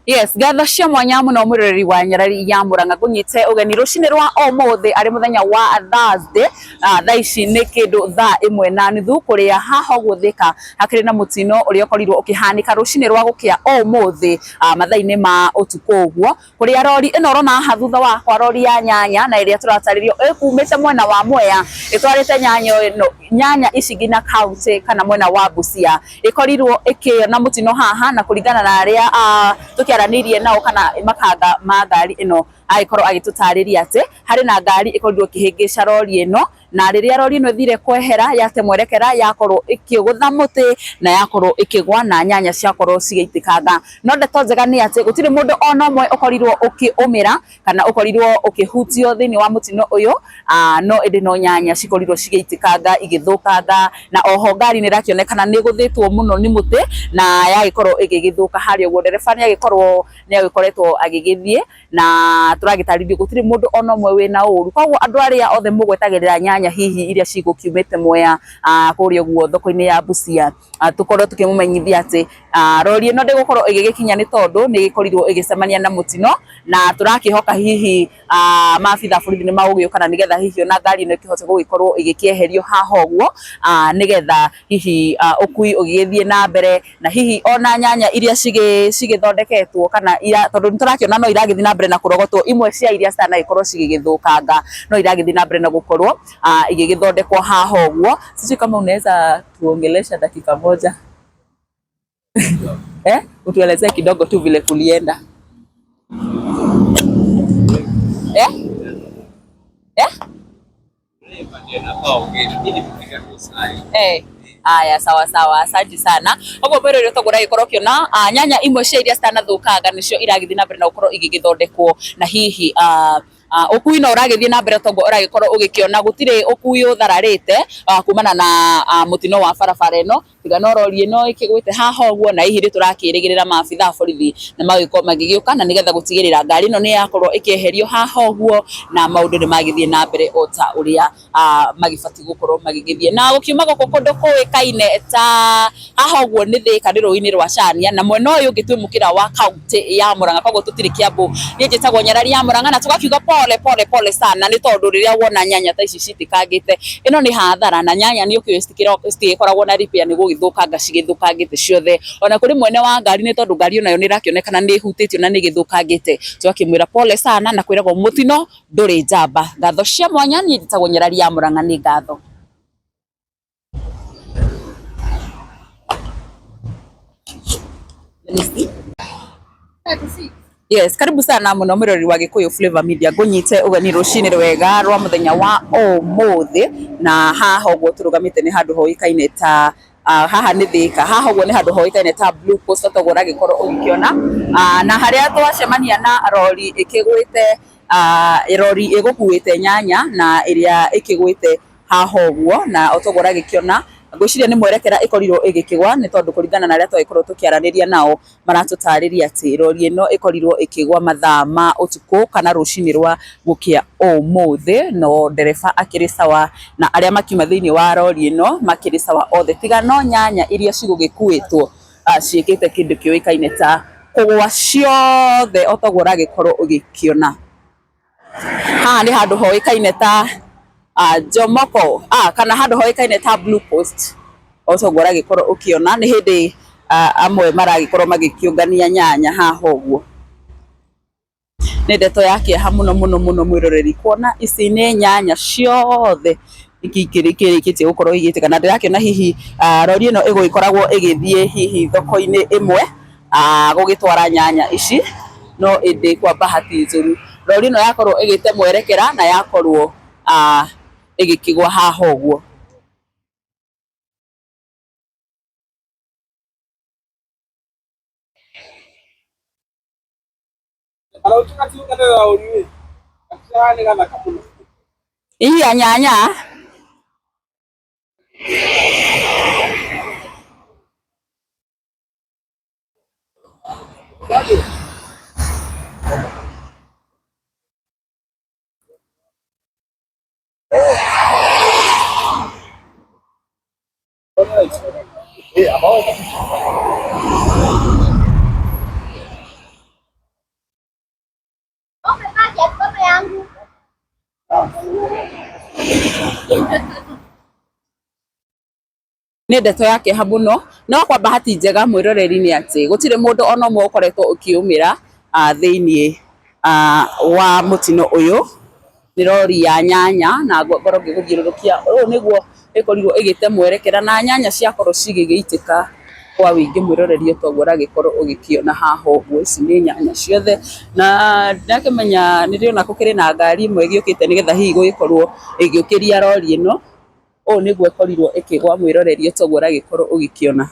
Yes, ngatho cia mwanya muno mwiroreri wa Nyarari ya Murang'a ngunyite ugeni rucini rwa umuthi ari muthenya wa Thursday. Thaa ici ni kindu thaa 1:30 kuria haha uguo Thika hakiri na mutino uria ukorirwo ukihanika rucini rwa gukia umuthi, mathaa-ini ma utuku uguo, kuria rori ino urona haha thutha wakwa, rori ya nyanya na iria turataririo ikumite mwena wa Mwea itwarite nyanya ino, nyanya ici nginya kaunti kana mwena wa Busia, ikorirwo ikiona mutino haha. Na kuringana na aria tukiaranirie nao kana makanga ma ngari ino, agikorwo agitutariria ati hari na ngari ikorirwo ikihingica rori ino, na riria rori ino ithire kwehera yate mwerekera, yakorwo ikigutha muti na yakorwo ikigwa na nyanya ciakorwo cigĩitĩkanga. No ndeto njega nĩ atĩ gũtirĩ mũndũ ona ũmwe ũkorirwo ũkĩũmĩra kana ũkorirwo ũkĩhutio thĩinĩ wa mũtino ũyũ, no ĩndĩ no nyanya cikorirwo cigĩitĩkanga igĩthũkanga, na oho ngari nĩ ĩrakĩonekana nĩ ĩgũthĩtwo mũno nĩ mũtĩ na yagĩkorwo ĩgĩgĩthũka harĩa ũguo. Ndereba nĩ agĩkorwo nĩ agĩkoretwo agĩgĩthiĩ, na tũragĩtarĩrio gũtirĩ mũndũ ona ũmwe wĩna ũru. Koguo andũ arĩa othe mũgwetagĩrĩra nyanya hihi iria cigũkiumĩte Mwea, kũrĩa ũguo thoko-inĩ ya Busia, tũkorwo tũkĩmũmenyithia atĩ rori ĩno ndĩgũkorwo ĩgĩgĩkinya nĩ tondũ nĩ ĩgĩkorirwo ĩgĩcemania na mũtino, na tũrakĩhoka hihi maabitha a borithi nĩ magũgĩũka na nĩgetha hihi ona ngari ĩno ĩkĩhote gũgĩkorwo ĩgĩkĩeherio haha ũguo, nĩgetha hihi ũkui ũgĩgĩthiĩ na mbere, na hihi ona nyanya iria cigĩthondeketwo kana ira, tondũ nĩ tũrakĩona no iragĩthiĩ na mbere na kũrogotwo, imwe cia iria citanagĩkorwo cigĩgĩthũkanga no iragĩthiĩ na mbere na gũkorwo igĩgĩthondekwo haha ũguo. Sijui kama unaweza tuongelesha dakika moja, eh, utuelezee kidogo tu vile kulienda, eh? Eh? Eh. Aya, sawa sawa, asante sana. Ũguo mwĩrore ũtoguo ũragĩkorwo ũkĩona, nyanya imwe cia iria citanathũkanga nĩcio iragĩthiĩ na mbere na gũkorwo igĩgĩthondekwo, na hihi ũkui no ũragĩthiĩ na mbere toguo ũragĩkorwo ũgĩkĩona gũtirĩ ũkui ũthararĩte kumana na mũtino wa barabara ĩno, tiga no rori ĩno ĩkĩgwĩte haha ũguo. Na hihi nĩ tũrakĩrĩgĩrĩra maabitha a borithi na magĩkorwo magĩgĩũka na nĩgetha gũtigĩrĩra ngari ĩno nĩ yakorwo ĩkĩeherio haha ũguo, na maũndũ nĩ magĩthiĩ na mbere o ta ũrĩa magĩbatiĩ gũkorwo magĩgĩthiĩ. Na gũkiuma gũkũ kũndũ kũĩkaine ta haha ũguo nĩ Thika, nĩ rũĩ-inĩ rwa Chania, na mwena ũyũ ũngĩ twĩ mũkĩra wa kaunti ya Murang'a, koguo tũtirĩ Kiambu. Niĩ njĩtagwo Nyarari ya Murang'a, na tũgakiuga pole pole pole sana, nĩ tondũ rĩrĩa wona nyanya ta ici citĩkangĩte, ĩno nĩ hathara, na nyanya nĩ ũkĩũĩ citigĩkoragwo na repair, nĩ gũgĩthũkanga cigĩthũkangĩte ciothe. Ona kũrĩ mwene wa ngari, nĩ tondũ ngari onayo nĩ ĩrakĩonekana nĩ ĩhutĩtio na nĩ ĩgĩthũkangĩte, tũgakĩmwĩra pole sana, na kwĩragwo mũtino ndũrĩ njamba. Ngatho cia mwanya, niĩ njĩtagwo Nyarari ya Murang'a, nĩ ngatho. Yes, karibu sana muno mwiroreri wa Gikuyu Flavor Media, ngunyite ugeni rucini rwega rwa muthenya wa umuthi. Na haha uguo turugamite ni handu hoikaine ta haha nĩ Thika, haha ũguo nĩ handũ hoĩkaine ta Blue Post, toguo ũragĩkorwo ũgĩkĩona, na harĩa twacemania na rori ĩkĩgwĩte, rori ĩgũkuĩte nyanya na ĩrĩa ĩkĩgwĩte haha ũguo. Na o toguo ũragĩkĩona, ngwĩciria nĩ mwerekera ĩkorirwo ĩgĩkĩgwa, nĩ tondũ kũringana na arĩa twagĩkorwo tũkĩaranĩria nao, maratũtarĩria atĩ rori ĩno ĩkorirwo ĩkĩgwa mathaa ma ũtukũ kana rũcinĩ rwa gũkĩa ũmũthĩ, no ndereba akĩrĩ sawa na arĩa makiuma thĩinĩ wa rori ĩno makĩrĩ sawa othe, tiga no nyanya iria cigũgĩkuĩtwo ciĩkĩte kĩndũ kĩũĩkaine ta kũgwa ciothe, o toguo ũragĩkorwo ũgĩkĩona. Haha nĩ handũ hoĩkaine ta Jomoko, kana handũ hoĩkaine ta Blue Post, o toguo ũragĩkorwo ũkĩona nĩ hĩndĩ amwe maragĩkorwo magĩkĩũngania nyanya haha ũguo. Nĩ ndeto ya kĩeha mũno mũno mũno mwĩroreri kuona ici nĩ nyanya ciothe ikĩrĩkĩtie gũkorwo igĩtĩka, na ndĩrakĩona hihi rori ĩno ĩgũgĩkoragwo ĩgĩthiĩ hihi thoko-inĩ ĩmwe gũgĩtwara nyanya ici, no ĩndĩ kwa bahati njũru rori ĩno yakorwo ĩgĩte mwerekera na yakorwo ĩgĩkĩgwa haha ũguo. Iya nyanya. Nĩ ndeto ya kĩeha mũno, no kwa bahati njega mwĩroreri nĩ atĩ gũtirĩ mũndũ ona ũmwe ũkoretwo ũkĩũmĩra thĩiniĩ wa mũtino ũyũ. Nĩ rori ya nyanya na ngorwo ngĩgũthiũrũrũkia ũũ nĩguo ĩkorirwo ĩgĩte mwerekera na nyanya ciakorwo cigĩgĩitĩka kwa wĩingĩ mwĩroreri toguo ũragĩkorwo ũgĩkĩona haha ũguo. Ici nĩ nyanya ciothe na ndakĩmenya nĩ ndĩrona gũkĩrĩ na ngari ĩmwe ĩgĩũkĩte nĩgetha hihi gũgĩkorwo ĩgĩũkĩria rori ĩno. Ũũ nĩguo ĩkorirwo ĩkĩgwa mwĩroreri toguo ũragĩkorwo ũgĩkĩona.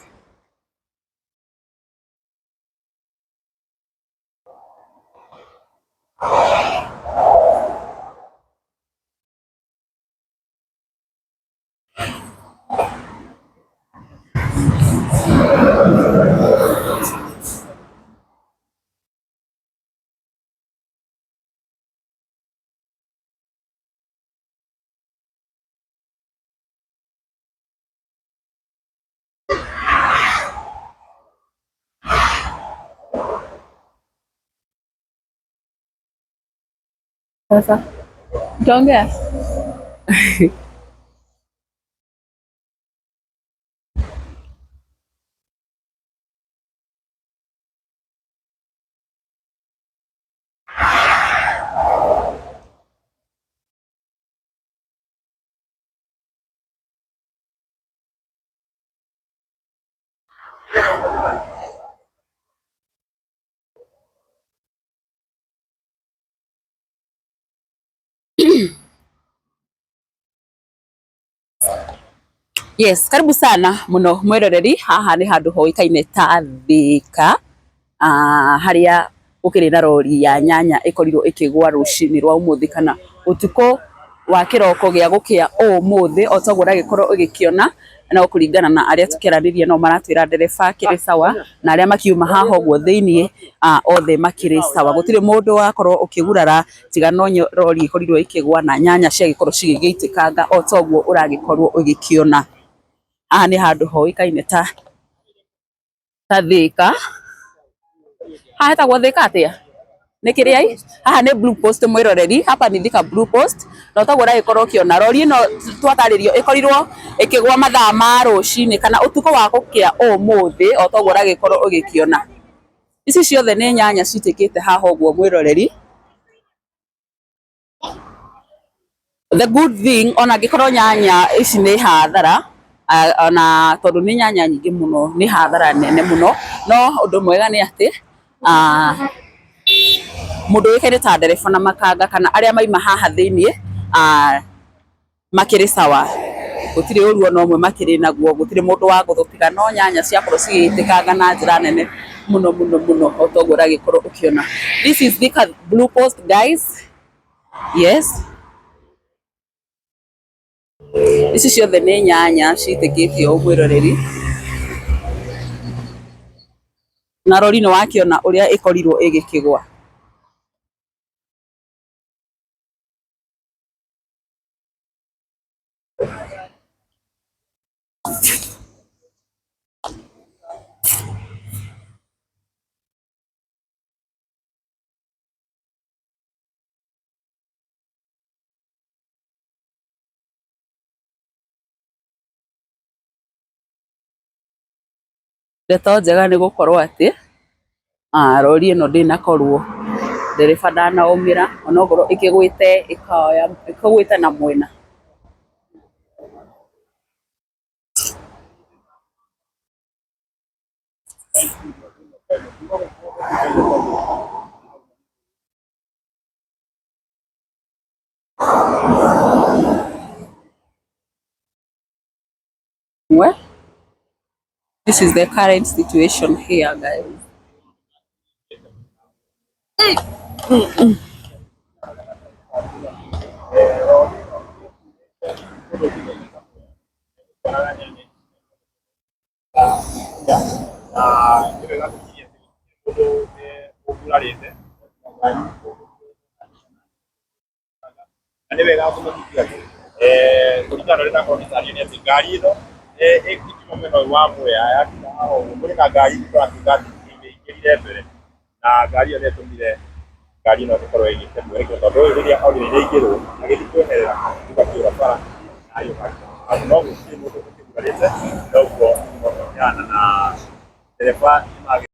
Sasa utaongea? Yes, karibu sana muno mwiroreri. Haha ni handu hoikaine ta Thika, haria gukiri na rori ya nyanya ikorirwo ikigwa rucini rwa umuthi kana utuko wa kiroko gia gukia umuthi o toguo uragikorwo ugikiona. No kuringana na aria tukiaraniria no maratwira ndereba akiri sawa na aria makiuma haha uguo thiini othe makiri sawa, gutiri mundu wakorwo ukigurara tiga no rori ikorirwo ikigwa na nyanya ciagikorwo cigĩgĩitĩkanga o toguo uragikorwo ugikiona. Haha nĩ handũ hoĩkaine ta Thika. Haha hetagwo Thika atĩa? Nĩ kĩrĩa haha nĩ Blue Post mwĩroreri, hapa ni Thika Blue Post na toguo ũragĩkorwo ũkĩona rori ĩno twatarĩrio ĩkorirwo ĩkĩgwa mathaa ma rũcinĩ kana ũtukũ wa gũkĩa ũmũthĩ o toguo ũragĩkorwo ũgĩkĩona. Ici ciothe nĩ nyanya citĩkĩte haha ũguo mwĩroreri. The good thing ona angĩkorwo nyanya ici nĩ hathara, ona tondũ nĩ nyanya nyingĩ mũno nĩ hathara nene mũno, no ũndũ mwega nĩ atĩ mũndũ ũĩkaine ta ndereba na makanga kana arĩa maima haha thĩiniĩ makĩrĩ sawa, gũtirĩ ũru ona ũmwe makĩrĩ naguo, gũtirĩ mũndũ wa gũthũkĩra, no nyanya ciakorwo cigĩitĩkanga na njĩra nene mũno mũno mũno o toguo ũragĩkorwo ũkĩona. This is Thika Blue Post guys. Yes, ici ciothe nĩ nyanya citĩkĩte ũũ mwĩroreri, na rori nĩ wakĩona ũrĩa ĩkorirwo ĩgĩkĩgwa. Ndeto njega nĩ gũkorwo atĩ rori ĩno ndĩnakorwo ndereba ndanaũmĩra onokorwo ĩkĩgwĩte ĩkoya ĩkĩgwĩte na mwena. Well, this is the current situation here guys. Na nĩ wega kũmenyithio atĩ kũringana na ũrĩa ndakorwo ngĩtarĩria nĩ atĩ ngari ĩno ĩkiuma mwena ũyũ wa Mwea yakinya haha ũguo kũrĩ na ngari ĩngĩ tũrakiuga atĩ ĩmĩingĩrire mbere na ngari ĩyo nĩ ĩtũmire Ngari ĩno ĩkorwo ĩgĩte mwerekero, tondũ ũyũ rĩrĩa onire nĩ aingĩrwo agĩthiĩ kweherera rĩu akĩũra bara na agĩũka no gũtirĩ mũndũ ũkĩgurarĩte. Noguo ihana na ndereba nĩmagĩ.